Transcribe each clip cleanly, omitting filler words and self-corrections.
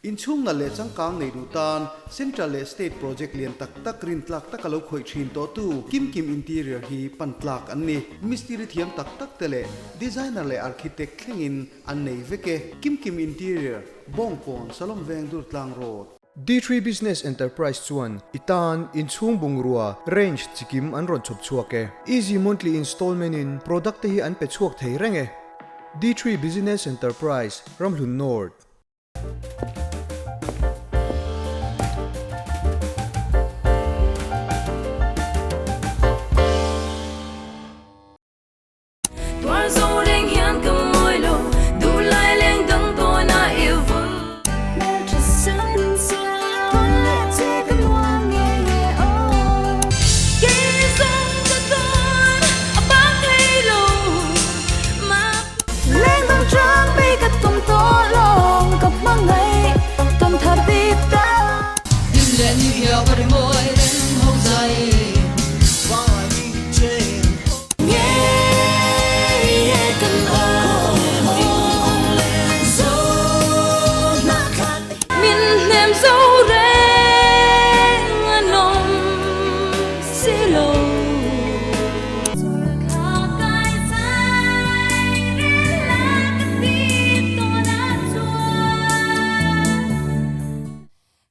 Inchhung nalh leh changkang nei duh tan Central leh State project lian tak tak rintlak taka lo khawih thin tawhtu Kimkim Interior hi pan tlak an ni. Mistiri thiam tak tak te leh Designer leh Architect thlengin an nei vek e. Kimkim Interior, Bawngkawn, Salom Veng Durtlang Road. D-Three Business Enterprise chuan i tan inchhung bungrua range chikim an rawn chhawp chhuak e. Easy monthly installment in product te hi an pe chhuak thei reng e. D-Three Business Enterprise, Ramhlun North.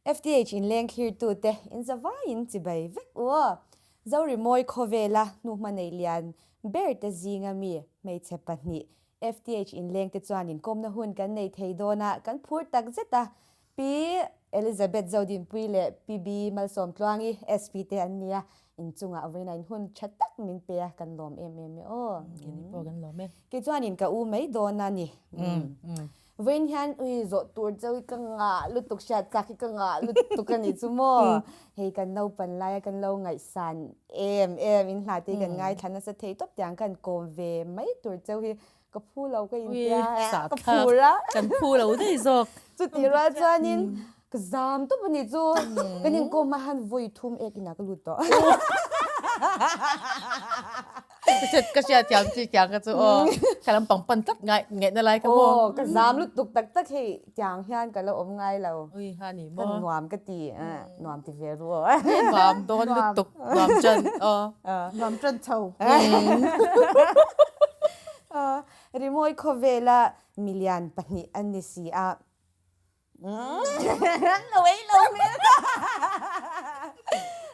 FTH inleng thlirtute in zavaiin chibai vek u aw. Zorimawi khawvela hnuhma nei lian ber te zinga mi hmeichhe pahnih FTH inlengte chuan inkawmna hun kan nei thei dawn a, kan phur tak zet a. Pi Elizabeth Zodinpui leh Pi B Malsawmtluangi, SP te an nia, inchungah vawiin a inhun tha tak min pe a, kan lawm em em e aw. Keini pawh kan lawm e. Kei chuanin ka u mai dawn a ni. Vawiin hian ui zawh tur cheu hi ka ngah lutuk hriat chak hi ka ngah lutuk a nih chu maw. Hei kan naupan laia kan lo ngaihsan em em in hla te hi kan ngaithla nasa thei tawp tiang kan kawm ve mai tur cheu hi ka phu lo ka intia ka phur a. Kan phu lo daih zawk. Chutih rual chuanin ka zam tawp a nih chu. Kan inkawm ah han vawi thum ek inah ka lut tawh. Ka hriat thiam chi tiang ka chu aw. Ka lam pang pan tlat ngai ngaihna lai ka maw. Aw ka zam lutuk tak tak hei tiang hian ka lo awm ngai lo. Ui ha ni maw. Ka nuam ka ti nuam ti ve ru aw. Nuam dawn lutuk nuam chan aw. Nuam chan chho. Rimawi khawvela milian pahnih an ni si a. Lo ei lo hmel ka.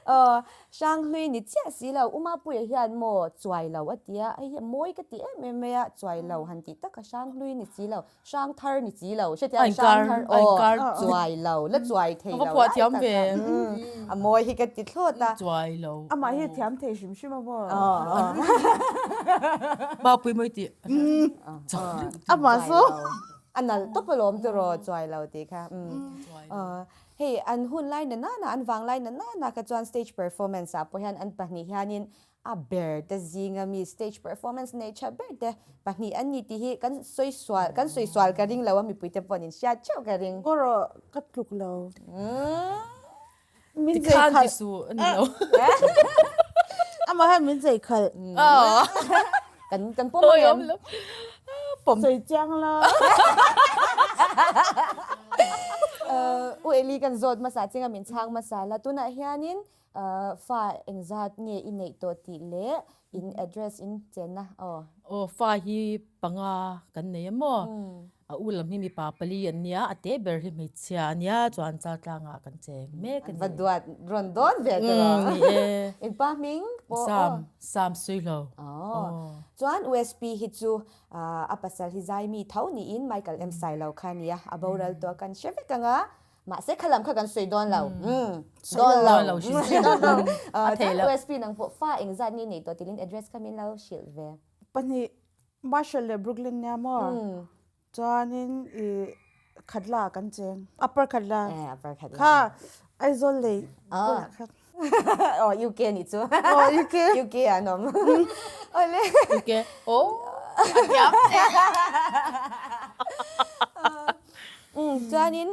Aw, Hranghlui ni chiah si lo, U Mapuia hian maw chuai lo a ti a, hei hi mawi ka ti em em mai a, chuai lo han tih tak a Hranghlui ni si lo, Hrangthar ni si lo, hrethiam Hrangthar aw, chuai lo, la chuai thei lo lai tak a, a mawi hi ka ti thlawt a. Chuai lo. Amah hi a thiam thei hrim hrim a maw? Mapui mawi tih. Amah chu. A nalh tawp alawm tiraw chuai lo tih kha. Hei an hun lai na nana an vang lai na nana kha chuan stage performance ah pawh hian an pahnih hianin a ber te zinga mi stage performance nei tha ber te pahnih an ni tih hi kan sawi sual kan sawi sual ka ring lo a mipui te pawh an inhriat theuh ka ring. Aw rawh ka tluk lo. Min zei khalh. Tikhan ti su a ni lo. Amah hian min zei khalh. Kan kan pawm ang em? Pawm. Sawi chiang la. U Eli kan zawt hmasa chinga min chhang hmasa la. Tunah hianin fa engzat nge i neih tawh tih leh in address in chenna aw. Aw fa hi panga kan nei a maw? A u lam hi mipa pali an nia, a te ber hi hmeichhia a nia, chuan Chaltlangah kan cheng mek a ni. Va duat rawn dawn ve tawh a. Ni e. In pa hming pawh aw. Sam, Sam Suihlo. Aw. Chuan USP hi chu a pasal hi Zaimi tho niin Michael M Sailo kha a nia, a boral tawh a kan hre vek ang a, mahse kha lam kha kan sawi dawn lo. Dawn lo. Dawn lo hrim hrim. A thei lo. USP nang pawh fa engzat nge nei tawh tilin address kha min lo hrilh ve. Pahnih Marshall leh Brooklyn nia maw? Chuanin i Khatla kan cheng. Upper Khatla. Eh, Upper Khatla. Kha Aizawl lei bulah khan. Oh, UK nih chu. Oh, UK. UK an awm. Ole. UK. Oh, a thiam che. Chuanin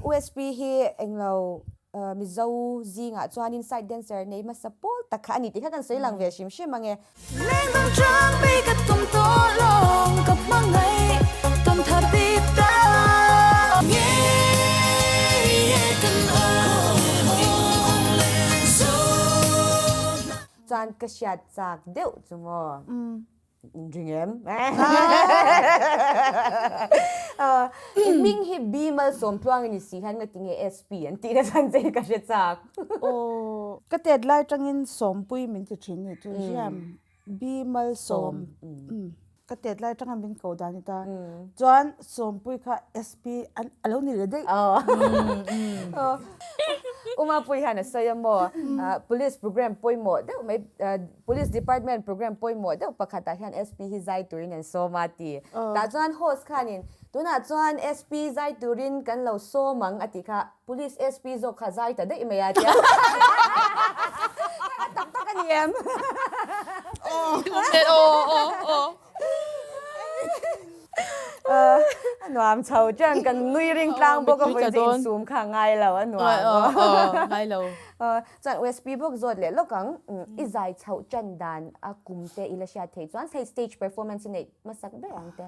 USP hi englo Mizo zingah chuanin side dancer nei hmasa pawl tak kha a ni tih kha kan sawi lang ve hrim hrim ang e. Chuan ka hriat chak deuh chu maw? Ring em? I hming hi B Malsawmtluang i ni si hian ngati nge SP an tih na chuan che hi ka hre chak. Aw, ka tet lai tangin Sawmpui min ti thin nih chu hian B Malsawm ka tet lai tanga min ko dan ni ta. Chuan Sawmpui kha SP an a lo ni leh daih. Umapui hian a sawi a maw? Police program pawimawh deuh mai Police Department program pawimawh deuh pakhatah hian SP hi zai turin an sawm a ti. Tah chuan host khanin, Tunah chuan SP zai turin kan lo sawm ang a ti kha, Police SP zawk kha zai ta daih mai a tia. A tak tak a ni em? A nuam chho chuan kan nui ring tlang bawk a vawi chu insum kha ngai lo a nuam. Ngai lo. Chuan USP bawk zawt leh lawk ang, i zai chhoh tan dan a kum te i la hriat theih chuan hei stage performance i neih hmasak ber ang te.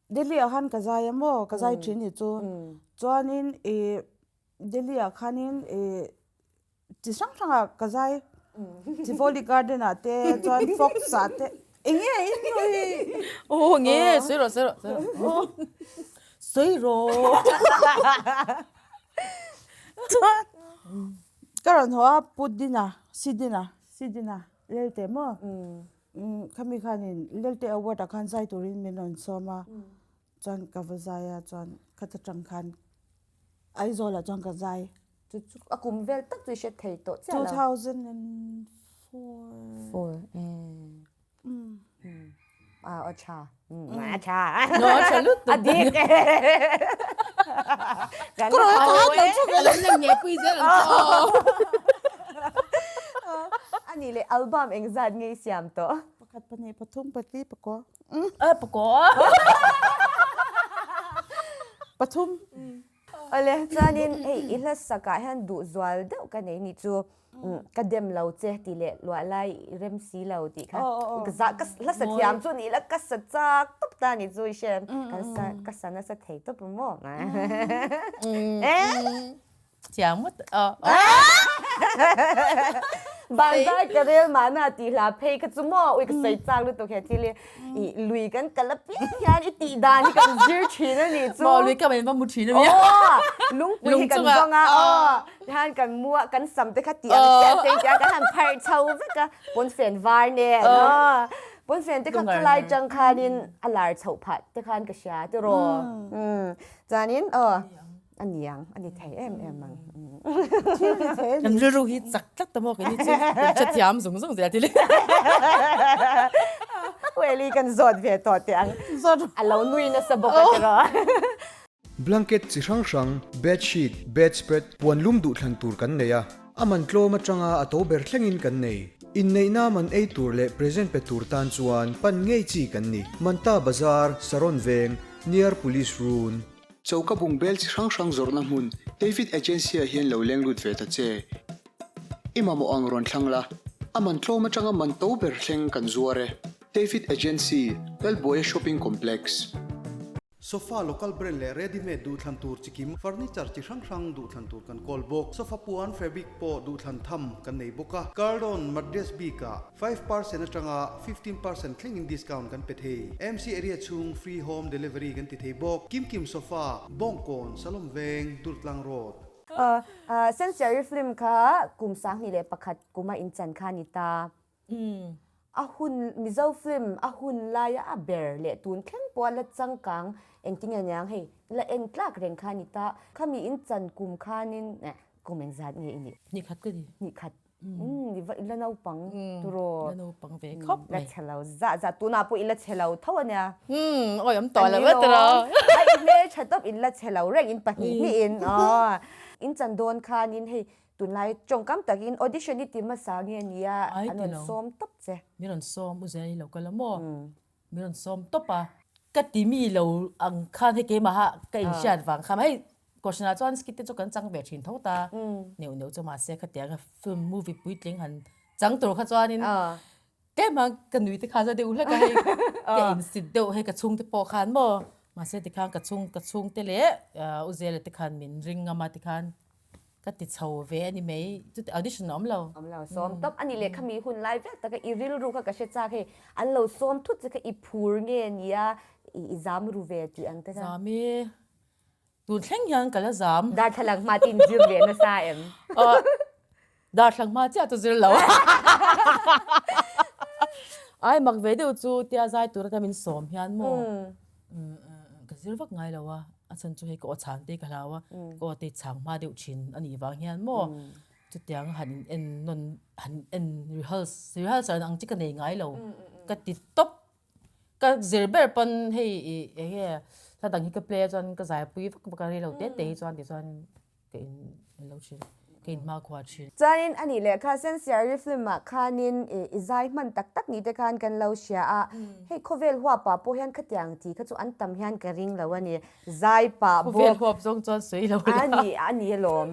Delhi ah khan ka zai a maw, ka zai thin ni chu. Chuanin i Delhi ah khanin i chi hrang hrang ah ka zai, Tivoli garden ah te chuan Fox ah te, eng nge i hnu hi? Aw nge, sawi rawh sawi rawh sawi rawh. Sawi rawh. Chuan ka rawn haw a Pu Dina, Si Dina, Si Dina Lelte maw khami khanin Lelte award ah khan zai turin min rawn sawm a, chuan ka va zai a chuan khata tang khan Aizawl ah chuan ka zai. Chu chu a kum vel tak chu i hre thei tawh chiah lo. 2004. Four eh. A aw tha. A tha. No a tha lutuk. A dik e. Kan hau e. A lo nem nge pui zel ang chu aw. A nih leh album engzat nge i siam tawh? Pakhat, pahnih, pathum, pali, pakua. A pakua. Pathum. Awle, chuanin hei i hla sakah hian duhzual deuh ka nei nih chu ka dem lo che tih leh luah lai i rem si lo tih kha ka za ka hla sa thiam chu nih la ka sa chak tawp ta nih chu i hre kan sa ka sa nasa thei tawp ang maw Thiam ngawt a. Bazar ka rel mahna tih hla phei kha chu maw ui ka sawi chak lutuk he thil hi i lui kan kal apiang hian i tih dan hi kan zir thin a nih chu. Maw lui ka men va mu thin a nia. Aw lungpui hi kan zawng a aw tihian kan mu a kan sam te kha tih ang chiah chiah tia kan han pharh chho vek a pawnfen var nen aw pawnfen te kha khalai tang khanin a lar chhoh phah te khan ka hria tiraw chuanin aw. A ni ang, a ni thei em em ang. Thil ni thei a ni. Kan rilru hi chak tlat ta maw keini chu kan hrethiam zung zung zel thil hi. Well i kan zawt ve tawh teh ang. Zawt. A lo nui nasa bawk a tiraw. Blanket chi hrang hrang, bed sheet, bed spread, puan lum duh thlan tur kan nei a. A man tlawm atanga a to ber thlengin kan nei. Inneihna man ei tur leh present pe tur tan chuan pan ngei chi kan ni. Manta Bazar, Saron Veng, near Police Run. Choka bungbel chi hrang hrang zawrhna hmun David Agency ah hian lo leng lut ve ta che. I mamawh ang rawn thlang la, a man tlawm atanga man to ber thleng kan zuar e. David Agency, Lalbuaia Shopping Complex. Sofa local brand leh ready made duhthlan tur chi kim, furniture chi hrang hrang duhthlan tur kan kawl bawk. Sofa puan fabric pawh duhthlan tham kan nei bawk a. Cardon mattress bikah 5% atanga 15% thlengin discount kan pe thei. MC area chhung free home delivery kan ti thei bawk. Kim Kim Sofa, Bawngkawn, Salom Veng, Durtlang Road. Sensiari film kha kum 21 kuma inchan kha ni ta. A hun, Mizo film a hun laia a ber leh tun thleng pawha la changkang engtinge niang hei la en tlak reng kha ni ta. Khami inchan kum khanin kum engzat nge i nih? Hnih khat ka ni. Hnih khat. Umm i la naupang turaw. La naupang ve khawp mai. La chhe lo zah zah tunah pawh i la chhe lo tho a nia. Umm awi awm tawh lo e tiraw. A i hmeltha tawp in la chhe lo reng in pahnih hnih in aw. In chan dawn khanin hei tunlai tawngkam takin audition i ti hmasa nge nia an rawn sawm tawp che. Min rawn sawm u Zai lo kal a maw. Min rawn sawm tawp a. Ka ti mi lo ang khan hei keimaha ka inhriat vang khan hei Kohhranah chuan skit te chu kan chang ve thin tho ta neuh neuh chu mahse khatianga film movie puitling han chang tur kha chuanin tlem a ka nui te kha za deuh hlek a hei ka insit deuh hei ka chhungte pawh khan maw mahse tikhan ka chhung ka chhungte leh u Zela te khan min ring ngam a tikhan. Ka ti chho ve a ni mai, chuti audition a awm lo. Awm lo, sawm tawp a ni leh khami hun lai vel taka i rilru kha ka hre chak hei, an lo sawm thut che kha i phur nge nia i zam ru ve tih ang te kha. Zam i, tun thleng hian ka la zam. Darthlalang hma te in zir ve nasa em? Darthlalang hma chiah chu zir lo. Ai mak ve deuh chu tia zai tur ata min sawm hian maw ka zir vak ngai lo a, a chhan chu hei ka aw chhang te ka hlau a, ka aw te chhang hma deuh thin a nih vang hian maw chutiang han in en nawn han en rehearse rehearsal ang chi ka nei ngai lo ka ti tawp ka zir ber pawn hei ih eng nge hla dang hi ka play a chuan ka zaipui vak vak a rei lo te te hi chuan tichuan Ka in en lo thin, ka in hmakhua thin. Chuanin a nih leh kha Sensiari film ah khanin i zai hman tak tak ni te khan kan lo hria a, hei khawvel huapah pawh hian khatiang ti kha chu an tam hian ka ring lo a ni, zai pah bawk. Khawvel huap zawng chuan sawi lo la. A ni, a ni alawm.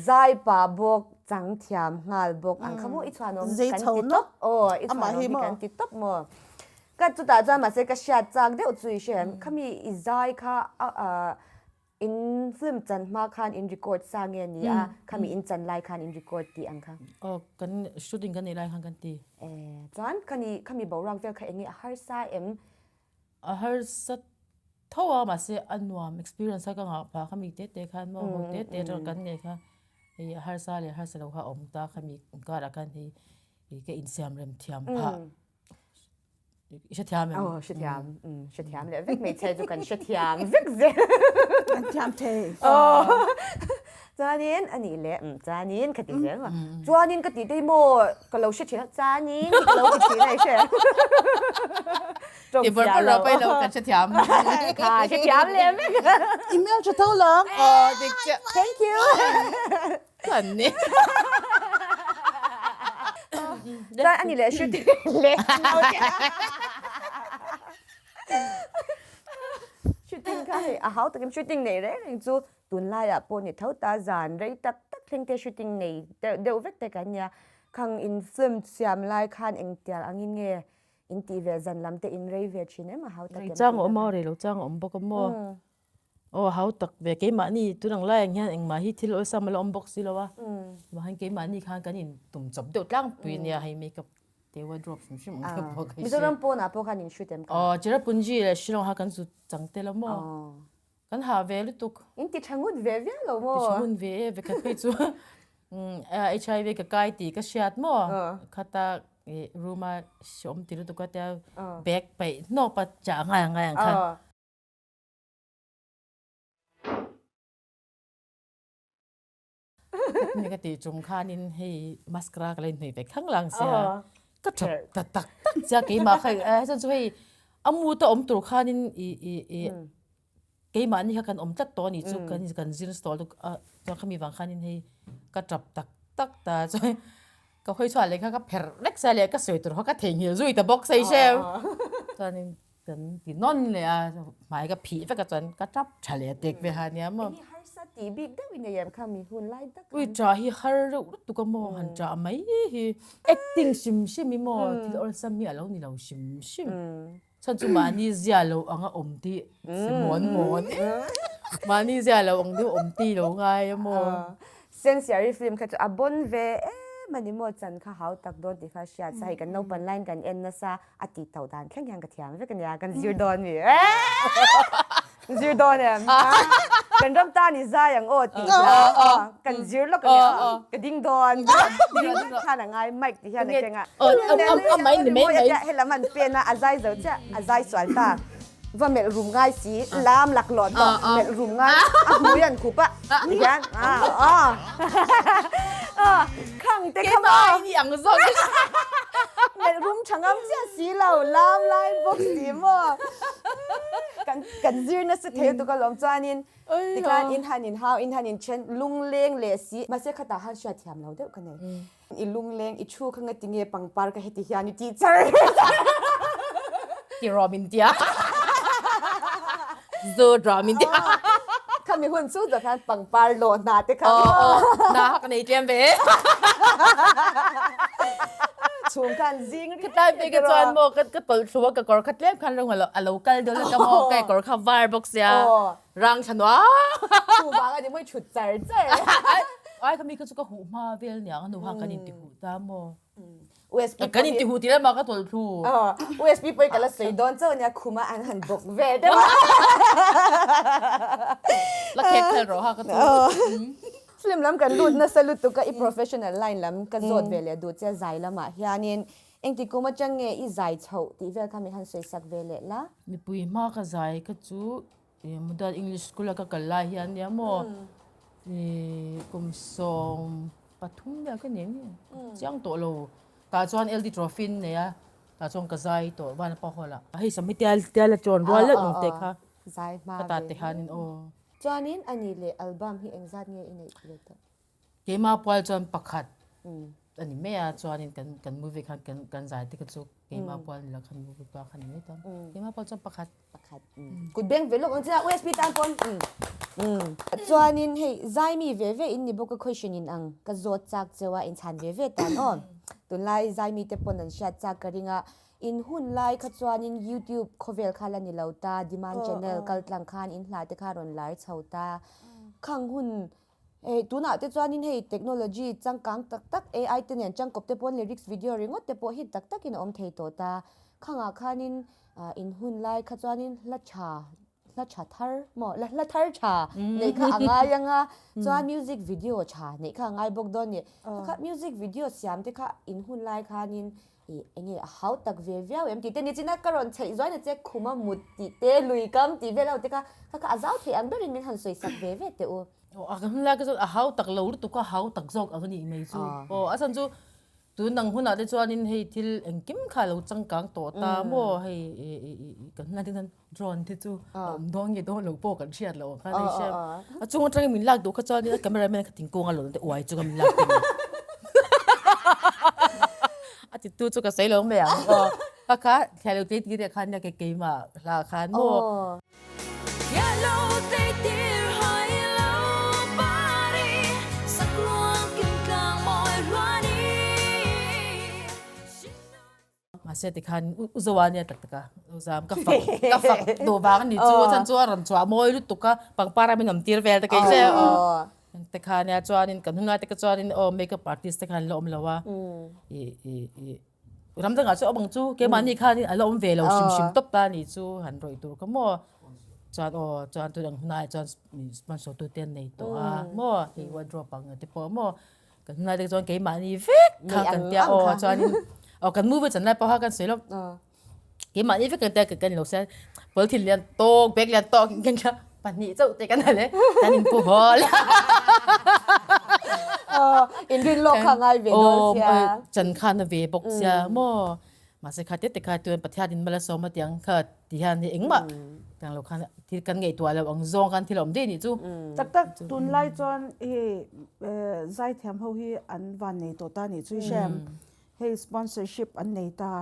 Zai pah bawk, chang thiam nghal bawk ang kha maw i chhuanawm kan ti tawp aw, i chhuanawm hi kan ti tawp maw. Ka chutah chuan mahse ka hriat chak deuh chu i hre em, khami i zai kha a In film chan hma khan in record sa nge ni a, khami in chan lai khan in record tih ang kha? Aw, kan shooting kan neih lai khan kan ti. Eh, chuan khani khami boruak vel kha eng nge a harsa em? A harsa tho a, mahse a nuam experience a ka ngah phah khami te te khan maw ho te te atanga kan nei kha hei a harsa leh harsa lo kha a awm ta khami inkar ah khan hei ka insiam rem thiam phah. I hrethiam em? Aw, hrethiam. Hrethiam leh vek hmeichhe chu kan hrethiam vek zel. Kan thiam thei. Aw. Chuanin a nih leh chuanin ka ti zel ma. Chuanin ka ti tei maw ka lo hre thin a, chuanin hi ka lo ti thin a i hre. Ti bawrh bawrh lo paih lo kan hrethiam. Kha hrethiam leh vek. I hmel tha tho lo. Aw, dik chiah. Thank you. Kan ni. Chuan ani leh shooting leh shooting kha hei a hau takin shooting nei reng reng chu tunlaiah pawh ni tho ta zan rei tak tak thleng te shooting nei deuh vek te kan nia. Khang in film siam lai khan engtiang angin nge in tih ve zan lam te in rei ve thin em a hau takin. Rei chang a awm a, rei lo chang a awm bawk a maw. Aw hau tak ve keimahni tun ang lai ang hian engmah hi thil awlsam a la awm bawk si lo a, mah hian keimahni khan kan in tum chawp deuh tlangpui ania hei makeup te wardrobe hrim hrim ang deuh pawh ka hria. Mizoram pawnah pawh khan in shoot em kha? Aw Cherrapunji leh Shillong kha kan zut chang tel a maw? Kan hah ve lutuk. In ti tha ngut ve viau lo maw? Ti tha ngun ve e vekhat phei chu HIV ka kai tih ka hriat maw? Khata room a hreawm ti lutuk a tia bag paih hnawk a chah ngai ang ngai ang kha. Mi ka tih chung khanin hei mascara ka lo inhnawih ve khang lang sia ka tha ta tak tak chia keimah kha eh chuan chu hei a mood a awm tur khanin i i i keimahni kha kan awm tlat tawh a nih chu kan kan zir nasa tawh lutuk a chuan khami vang khanin hei ka tap tak tak ta chuan ka hawi chhuah leh kha ka pherh vek sia leh ka sawi tur kha ka theihnghilh zui ta bawk sei hreu chuanin Kan ti nawn leh a, hmai ka phih vek a chuan ka tap tha leh tek ve ha nia maw. Eng hi harsa tih bik deuh i nei em kha mi hun lai tak Ui tah hi har reuh lutuk a maw han tah mai hi. Acting hrim hrim hi maw thil awlsam hi a lo ni lo hrim hrim. Chhan chu mahni zia lo ang a awm tih si mawn mawn. Mahni zia lo ang deuh awm tih lo ngai a maw. Sensiari film kha chu a bon ve em a ni maw chan kha hau tak dawn tih kha hriat sa hei kan naupan laiin kan en nasa a tih tauh dan thleng hian ka thiam vek a nia kan zir dawn mi zir dawn em kan ram tan i zai ang aw tih hla kan zir lawk a nia ka ding dawn ding khan a ngai mic ti hian a keng a helam an pen a a zai zo chiah a zai sual ta va melh rum ngai si lam laklawh tawh melh rum ngai a hmui an khup a ti hian khang te kha maw melh rum tha ngam chiah si lo lam lai bawk si maw kan kan zir nasa thei lutuk alawm chuanin tikhan in han in hau in han in then lungleng leh si mahse khatah khan hriatthiam lo deuh ka nei I lungleng i thu kha ngati nge pangpar ka heti hian i tih char. Ti rawh min tia. Zu rawh min tia. Khami hun chu zawh khan pangpar lawh hna te kha. Aw aw hna kha ka nei tlem ve. Chhung khan zing Ka tlai phei ka chuan maw ka ka tawlh thlu a ka kawr kha tlem khan rawng a lo kal dawn a ka maw ka kawr kha var bawk sia. Rang thla nuam. Chuvang a ni maw i thut char char. Ai kha mi kha chu ka huh hma vel niang a nu khan kan inti huh ta maw? USB Kan inti huh tih lamah ka tawlh thlu. USB pawh ka la sawi dawn chauh ania khuma an han bawk vel deuh a. La khek khel rawh ha ka chu. Film lam kan lut nasa lutuk a i professional line lam ka zawt ve leh duh che zai lamah hianin engti kum atang nge i zai chhoh tih vel kha min han sawi sak ve leh la. Mipui hma ka zai kha chu Mudal English School a ka kal lai hian nia maw kum 13 vel ka ni ang chiang tawh lo tah chuan LD Trophy an nei a tah chuan ka zai tawh Vanapa Hall ah. Hei sam hi tial tial a chawn rual leuh ang teh kha ka ta te hianin aw. Chuanin a ni leh album hi engzat nge i neih ve tawh? Keimah pual chuan pakhat a ni mai a, chuanin kan kan movie khan kan kan zai te kha chu keimah pual ni lo khan movie pa khan ni mai ta. Keimah pual chuan pakhat. Pakhat. Kut beng ve lawk ang che a USB tan pawn. Chuanin hei zai mi ve ve in ni bawk a question in ang ka zawt chak cheu a inchhan ve ve tan aw. Tunlai zai mi te pawn an hriat chak ka ring a, In hun lai kha chuanin YouTube khawvel kha la ni lo ta, Demand Channel kal tlang khan in hla te kha rawn lar chho ta. Khang hun hei tunah te chuanin hei technology changkang tak tak AI te nen changkawp te pawn lyrics video ringawt te pawh hit tak takin a awm thei tawh ta. Khangah khanin in hun lai kha chuanin hla tha hla tha thar maw la hla thar tha neih kha a ngai ang a, chuan music video tha neih kha a ngai bawk dawn ni. Kha music video siam te kha in hun lai khanin Ih, enge a hau tak ve viau em tih te nichina ka rawn chheih zuai na che khuma mut tih te, lui kam tih vel ho te kha kha kha a zau thei ang berin min han sawi sak ve ve teh u. Aw, a hun lai ka chuan a hau tak lo lutuk a hau tak zawk ang a nih mai chu. Aw, a chhan chu tun ang hunah te chuanin hei thil engkim kha a lo changkang tawh ta maw hei kan hun lai te chuan drone te chu a awm dawn nge dawn lo pawh kan hriat loh ang khan hei hriat a chung atangin min lak duh kha chuan a camera man kha thingkung a lawn te uai chunga min lak te a ti tu chu ka sawi lo mai ang aw kha kha thla lo tlei tir khan nia ke keimah hla khan maw Mahse tikhan u Zoa nia tak tak a, u Zam ka fak ka fak duh vang a ni chu a chhan chu a rawn chhuah mawi lutuk a, pangpar a min awm tir vel te kei che aw. Tikhan nia chuanin kan hunlai te kha chuanin aw makeup artist te khan an la awm lo a, i i i ram dangah chu a awm ang chu keimahni khanin a la awm ve lo hrim hrim tawp ta a ni chu han rawih tur kha maw. Chuan aw chuan tun ang hunah chuan sponsor tu te an nei tawh a maw hei wardrobe ang te pawh maw. Kan hnulai te chuan keimahni vek kha kan tia aw chuanin aw kan movie chan lai pawh kha kan sawi lawk keimahni vek kan tia kan lo sia polythene lian tawk bag lian tawk in kan tia pahnih chauh te kan ha le kan in pu hawl in rin lawk kha ngai ve dawn sia chan khan a ve bawk sia maw Mahse kha tete kha tuan Pathian in mala sawm a tiang kha ti hian hi engmah tiang lo khan thil kan ngaihtuah lo ang zawng khan thil a awm daih nih chu. Tak tak tunlai chuan hei zaithiam ho hi an van nei tawh ta nih chu i hria em? Hei sponsorship an nei ta.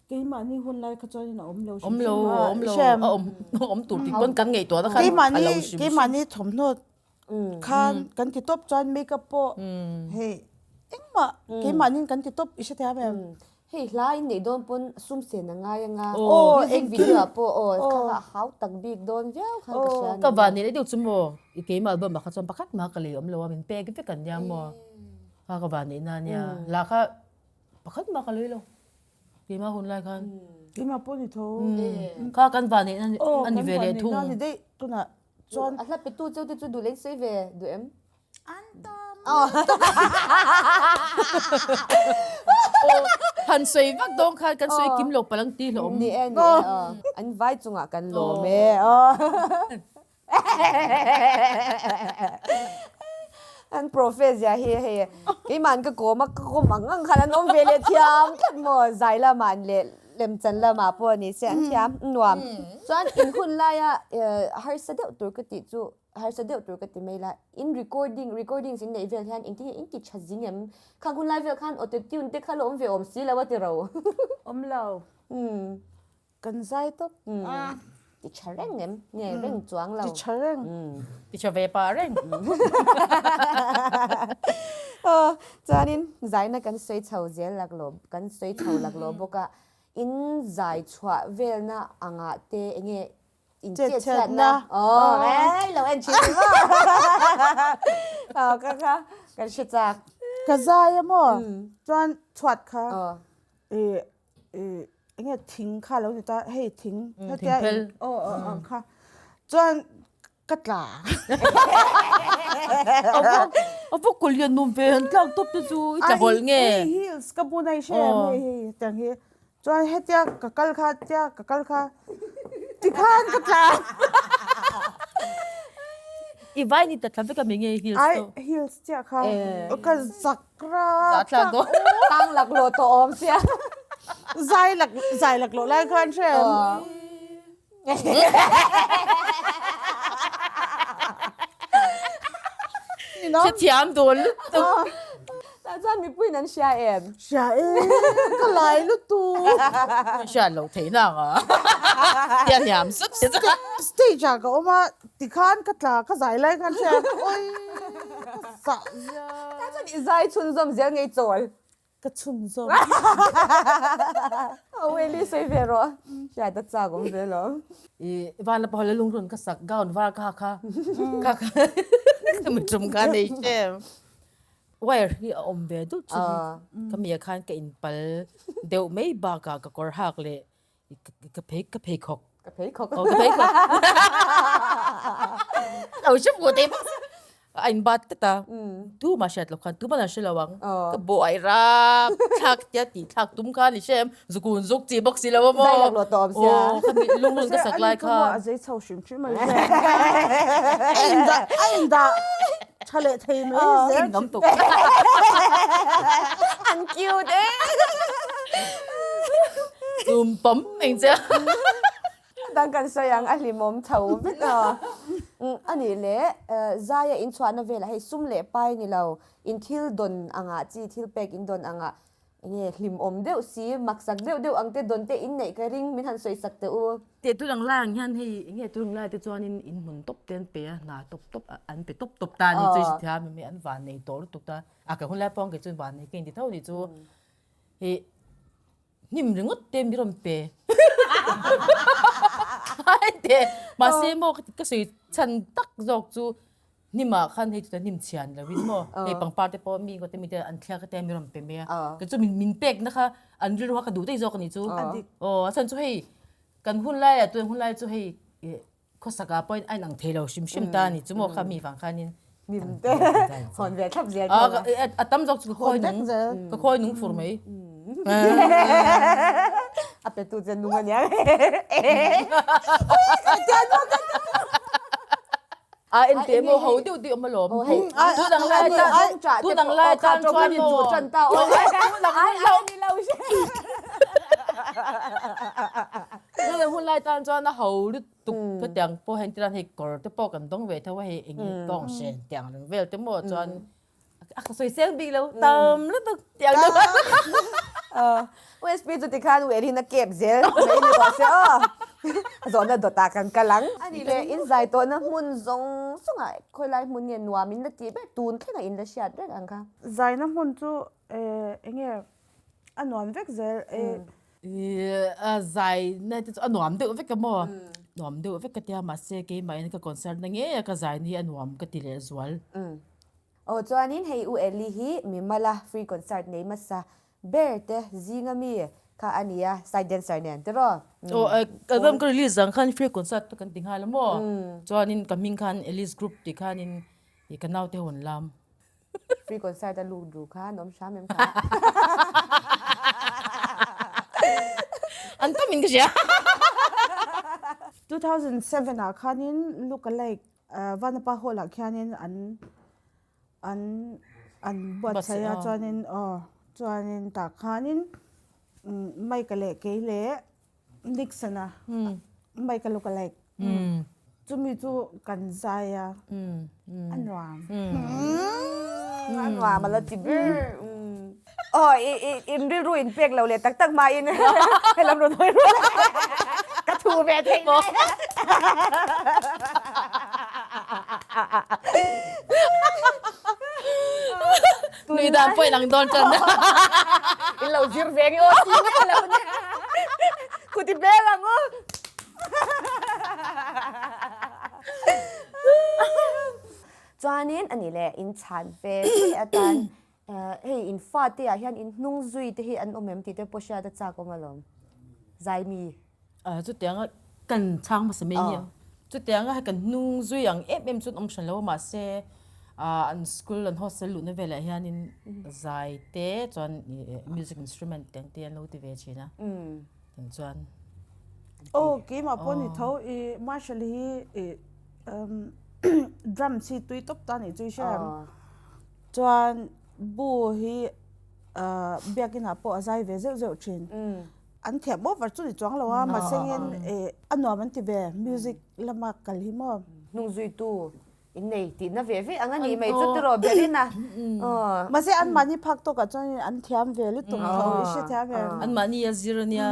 Keimahni hun lai kha chuan in a awm lo hrim hrim a i hria em? Awm lo awm lo awm tur tih pawn kan ngaihtuah na khan a lo hrim hrim. Keimahni thawmhnaw khan kan ti tawp chuan makeup pawh hei engmah keimahni kan ti tawp i hre thiam em? Hei hla in neih dawn pawn sum sen a ngai anga music video ah pawh aw kha kha a hau tak bik dawn viau khan ka hria ni. Ka van neih deuh chu maw i keimah album ah kha chuan pakhat mah ka lei awm lo a min pek vek an nia maw kha ka van neih na nia lah kha pakhat mah ka lei lo. Keimah hun lai khan. Keimah pawh ni tho. Kha kan van neih na ani ve leh thung. Aw kan van neih na ni daih tunah Chuan a hla petu cheu te chu duh leh sawi ve duh em? An tam. Han sawi vak dawn khan kan sawi kim lo palang ti hlawm. Ni e ni e an vai chungah kan lawm e. An profe zia hi hei keimah an ka kawm a ka kawm ang ang khan an awm ve leh thiam tlat maw zai lamah an leh Lemchan lamah pawh ni se an thiam nuam. Chuan in hun laia harsa deuh tur ka tih chu harsa deuh tur ka ti mai la. In recording recordings in neih vel hian engtin nge in ti tha zing em? Khang hun lai vel khan auto tune te kha la awm ve awm si lo a ti ro. Awm lo. Kan zai tawp. Ti tha reng em? Nge reng chuang lo. Ti tha reng. Ti tha ve pah reng. Aw, chuanin zaina kan sawi chho zel laklawh, kan sawi chho laklawh bawk a, in zai chhuah velna angah te enge In chet chhiatna. Aw ei lo en thin ni maw. Aw ka kha kan hre chak. Ka zai a maw chuan chhuat kha i i enge thing kha lo ni ta hei thing hetia aw aw ang kha chuan ka tla. A va kawlh lian nuam ve han tlak tawp te chu i tla hawlh nge. Hei heels ka bun a i hre em hei hei tiang hi Chuan hetia ka kal kha tia ka kal kha tikhan ka tla. I vai ni ta tla vek a mi nge heels to? Ai heels chiah kha ka zak ra. Za tla dawn. Tang lak lawh tawh awm sia. Zai lak zai lak lawh lai khan hre em. Hrethiam dawn lutuk. Tah chuan mipuiin an hria em? Hria e, ka lai lutuk. Hriat loh theih na ang a. Tia hniam zet zet a. Stage ah ka awm a, tikhan ka tla, ka zai lai khan hria oi ka zah zia. Tah chuan i zai chhunzawm zel ngei chawl. Ka chhunzawm. Aweli sawi ve rawh. Hriat a chak awm ve lo. I van la pawh lungrun ka sak gown var ka kha kha kha ka mi tum kha nei hrem. Wire hi a awm ve deuh thin ka mi ah khan ka in pal deuh mai bakah ka kawr hak leh ka phei ka pheikhawk. Ka pheikhawk. Aw ka pheikhawk. Lo hre fuh thei bawk si. A in bat tlat a. Tumah hriat loh khan tuman an hre lo ang. Ka buai rap thlak tia tih thlak tum kha ni hre em. Zukun zuk chi bawk si lo a maw. Zai lak lawh tawh awm sia. Aw ka mit lungrun ka sak lai kha. A zei chho hrim hrim a ni hre. A in dah a in dah tha leh thei mai zel. In awm tuk. An cute e. Tum pawm eng che. Dang kan sawi ang a hlimawm chho vek a. A nih leh zaia in chhuahna velah hei sum leh pai ni lo in thil dawn angah chi thil pek in dawn angah Enge hlimawm deuh si, maksak deuh deuh ang te dawn te in neih ka ring, min han sawi sak teh u. Teh tun ang lai ang hian hei enge tun ang lai te chuanin in hmun tawp te an pe a, hna tawp tawp an pe tawp tawp ta a ni chu i hrethiam em an van nei tawh lutuk ta, a ka hun lai pawh ang kei chuan van nei ka inti tho ni chu hei hnim ringawt te mi rawn pe hai teh mahse maw ka sawi chhan tak zawk chu Hnimah khan hei chuta hnim chhian lo in maw hei pangpar te pawh mi ngawt te mi te an thliak te mi rawn pe mai a kei chu min min pek na kha an rilru kha ka duh daih zawk a ni chu aw a chhan chu hei kan hun lai ah tun hun lai chu hei khawsak ah pawh in a inang thei lo hrim hrim ta a ni chu maw kha mi vang khan in hnim te hawn ve thlap zel a tam zawk chu ka khawi nung ka khawi nung fur mai a pe tu che nung a nia A en teh maw ho deuh deuh awm alawm. Tun ang lai tan tun ang lai tan chuan maw tun ang tun ang hun lai tan chuan a ho lutuk hetiang pawh heng tilan hei kawr te pawh kan dawng ve tho a hei eng tawng hren tiang reng vel te maw chuan A ka sawi seng bik lo tam lutuk tiang deuh a. USB chu tikhan u Elin a kep zel mai ni rawh se aw. A zawhna dawtah kan kal ang. Ani leh in zai tawhna hmun zawng zawngah khawilai hmun nge nuam in la tih ber tun thlengah in la hriat reng ang kha. Zaina hmun chu enge a nuam vek zel e. A zai na te chu a nuam deuh vek a maw? Nuam deuh vek ka tia mahse keimahin ka concert na ngei a ka zai na hi a nuam ka ti leh zual. Aw chuanin hei U Eli hi mimala free concert nei hmasa ber te zinga mi kha a nia side dancer nen tiraw? Aw album ka release zang khan free concert te kan ti nghal a maw? Chuanin ka hming khan Eli's group tih khanin ka naute ho an lam. Free concert a lut ru kha an awm hram em kha. An tam in ka hria. 2007 ah khanin look alike Vanapa hall ah khianin an an an buatsaih a chuanin aw chuanin tah khanin Mike-a leh kei leh Nixon-a Mike-a look alike chumi chu kan zai a a nuam. A nuam a la ti ber. Aw i i in rilru in pek lo leh tak tak hmain helam rawn hawi rual a ka thu ve theih mai. Nui dan pawh inang dawn tan. In lo zir ve nge aw si nge lo nia. Kuti bel ang aw. Chuanin a nih leh in chhan ve ve atan hei in fate ah hian in hnung zui te hi an awm em tih te pawh hriat a chak awm alawm. Zaimi. Chutianga kan chhang hmasa mai nia. Chutianga hei kan hnung zui ang em em chu an awm hran lo a mahse an school an hostel luhna velah hianin zai te chuan music instrument te ang te an lo ti ve thin a. Tin chuan Aw keimah pawh ni tho i Marshall hi i drums hi tui tawp ta nih chu i hria em? Chuan bu hi biakinah pawh a zai ve zeuh zeuh thin. An thiam over chu ni chuang lo a mahse ngin a nuam an ti ve music lama kal hi maw. Hnung zuitu in nei tihna ve ve ang a nih mai chu tiraw berin a. Mahse anmahni phak tawkah chuan an thiam ve lutuk tho i hre thiam em. Anmahni a zir a nia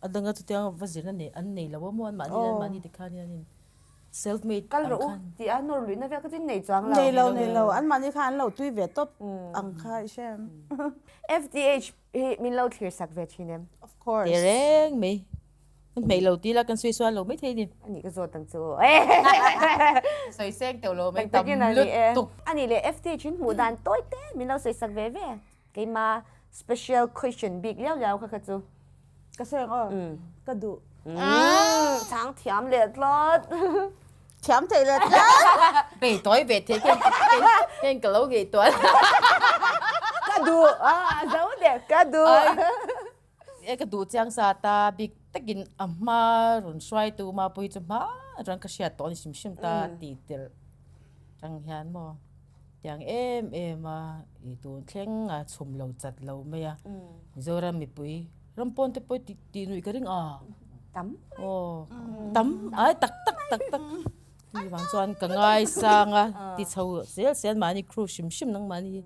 a danga chutiang va zirna nei an nei lo a maw anmahni anmahni tikhan hianin self made Kal rawh u tih a nawr luihna vel kha chu in nei chuang lo. Nei lo nei lo anmahni kha an lo tui ve tawp ang kha i hre em. FDH hi min lo thlir sak ve thin em? Of course. Tehreng mai. Kan hmeih lo ti la kan sawi sual lo mai thei ni. A nih ka zawt ang chu. Sawi seng teuh lo mai tam lutuk. A nih leh FTH in hmuh dan tawi te min lo sawi sak ve ve. Keima special question bik liau liau kha kha chu. Ka sawi ang aw. Ka duh. Chhang thiam leh tlat. Thiam thei leh tlat. Bei tawi ve thei khen khen ka lo ngei tual. Ka duh. A zo der ka duh. E ka duh chiang sa ta bik takin a hma rawn hruaitu Mapuii chu hma atang ka hriat tawh a ni hrim hrim ta tih tirh tang hian maw tiang em em a i tun thleng a chhum lo chat lo mai a Mizoram mipui ram pawn te pawh tih tih nuih ka ring a tam aw tam ai tak tak tak tak tih vang chuan ka ngaisang a ti chho zel zel mahni crew hrim hrim nangmahni hi.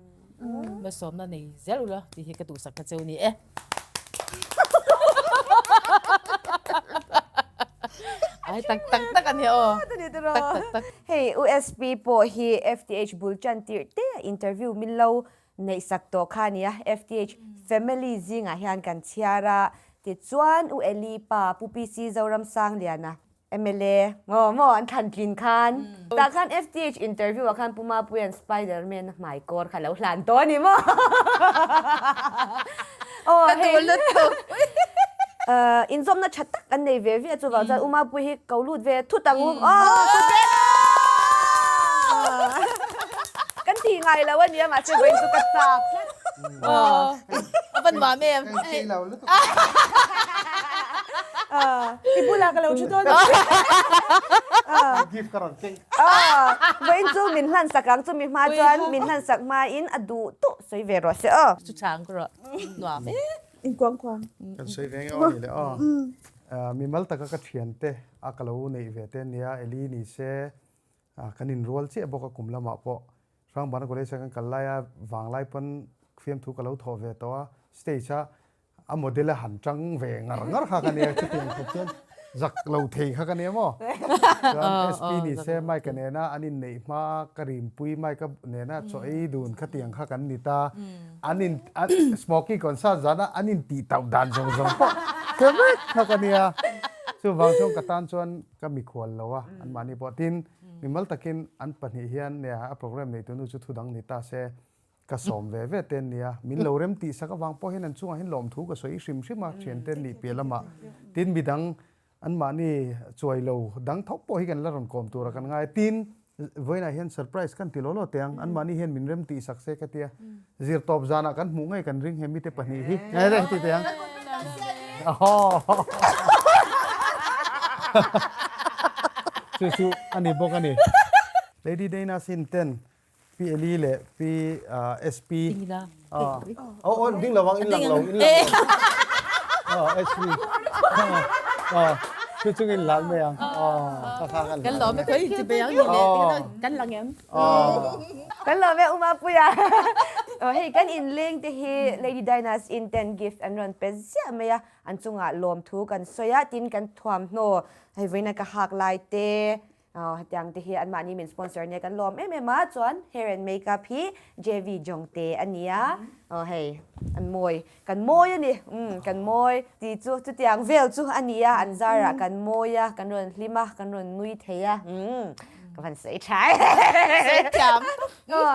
Malsawmna nei zel ula tih hi ka duhsak na cheu ni e. Ai tak tak tak a nia aw. Tak tak tak. Hei USP pawh hi FTH bul tan tirh te interview min lo neih sak tawh kha a nia. FTH family zingah hian kan chhiar a, tichuan U Eli pa Pu PC Zoramsangliana Mla maw maw an thlan tlin khan tah khan FTH interview ah khan Pu Mapuia'n Spiderman a hmai kawr kha lo hlan tawh a ni maw aw hei inzawmna tha tak an nei ve ve a chuvang chuan U Mapui hi ko lut ve thut ang u aw kut ve kan ti ngai lo a nia mahse vawiin chu ka chak tlat aw a van mam em. I bulah ka lo thu dawn a. Gift ka rawn keng. Vawiin chu min hlan sak ang chumi hma chuan min hlan sak hmain a duh duh sawi ve rawh se aw. Chu chang ka rawh nuam e. In kuang kuang. Kan sawi ve nge aw ni le aw. Mimal taka ka thiante a ka lo neih ve te nia Eli ni se kan inrual chiah bawk a kum lamah pawh Hrangbana College a kan kal laia vanglai pawn fiamthu ka lo thawh ve tawh a stage a A model a han tang ve ngar ngar kha ka nia, chutiang khawp chuan zak lo thei kha ka nia maw? Chuan SP ni se Mike-a nena an inneih hma ka rimpui Mike-a nena chaw ei dun khatiang kha kan ni ta. An in Smoky concert zana an intih tauh dan zawng zawng pawh hre vek kha ka nia. Chuvang chuan ka tan chuan ka mikhual lo a, anmahni pawh. Tin, mimal takin an pahnih hian nia a programme neitu nu chu thudang ni ta se, Ka sawm ve ve te an nia, min lo rem tih sak avang pawh hian an chungah hian lawmthu ka sawi hrim hrim a, thiante an nih piah lamah tin midang anmahni chuai lo dang tho pawh hi kan la rawn kawm tura kan ngai a, tin vawiinah hian surprise kan ti law law teh ang, anmahni hian min rem tih sak se ka tia, zir tawp zanah kan hmuh ngei kan ring he mite pahnih hi ti teh ang. Chu chu a ni bawk a ni. Lady Dana Sin ten Pi Eli leh Pi SP. Aw aw ding lo ang in lang lo in lang lo. Aw SP. Aw chu chung in lal mai ang. Aw ka kha kan. Kan lawm e khoi chi be ang ni le kan lang em. Aw. Kan lawm e Uma Puia. Aw hei kan in leng te hi Lady Dinah's in ten gift an rawn pe ziah mai a an chungah lawmthu kan sawi a tin kan thuamhnaw hei vawiin a ka hak lai te Aw hetiang te hi anmahni min sponsor nia kan lawm em em a, chuan hair and makeup hi JV Jongte a nia, aw hei an mawi kan mawi a ni, umm kan mawi tih chu chutiang vel chu a nia, an zarah kan mawi a, kan rawn hlim a, kan rawn nui thei a, umm. Ka van sawi tha e. Sawi thiam. Aw,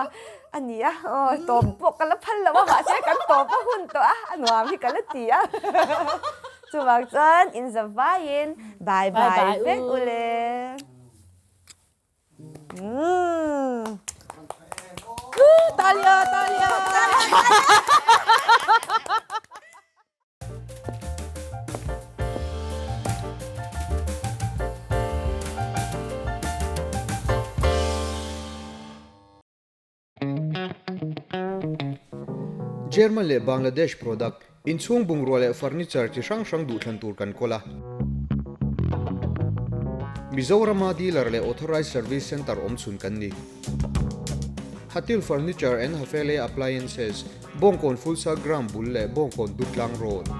a ni a, aw tawp pawh ka la phal lo a, mahse kan tawp a hun tawh a, a nuam hi ka la ti a. Chuvang chuan in za vaiin bye bye vek u le. Umm. Talia, Talia. German leh Bangladesh product, inchhung bungrua leh furniture chi hrang hrang duhthlan tur kan kawl a. Mizorama dealer leh authorized service centre awm chhun kan ni. Hatil Furniture and Hafele Appliances, Bawngkawn Fulsa Ground bul leh Bawngkawn Dutlang Road.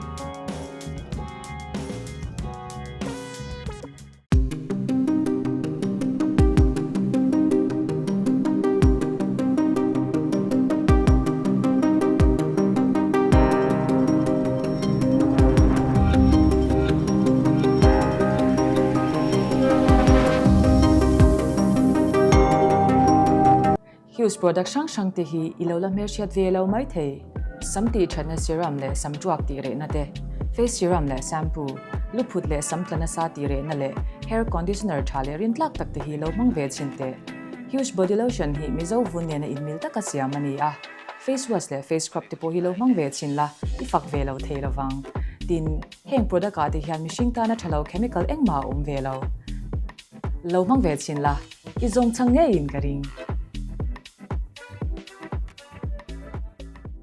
Hughes product hrang hrang te hi i lo la hmelhriat ve lo mai thei. Sam tih thatna serum leh sam tuak tih rehna te, face serum leh shampoo, luphut leh sam tla nasa tih rehna leh hair conditioner tha leh rintlak tak te hi lo hmang ve chhin teh. Hughes body lotion hi Mizo vun nena inmil taka siam a ni a, face wash leh face scrub te pawh hi lo hmang ve chhin la, i fak ve lo thei lovang. Tin, heng product ah te hian mihring tana tha lo chemical engmah a awm ve lo. Lo hmang ve chhin la, i zawng chhang ngeiin ka ring.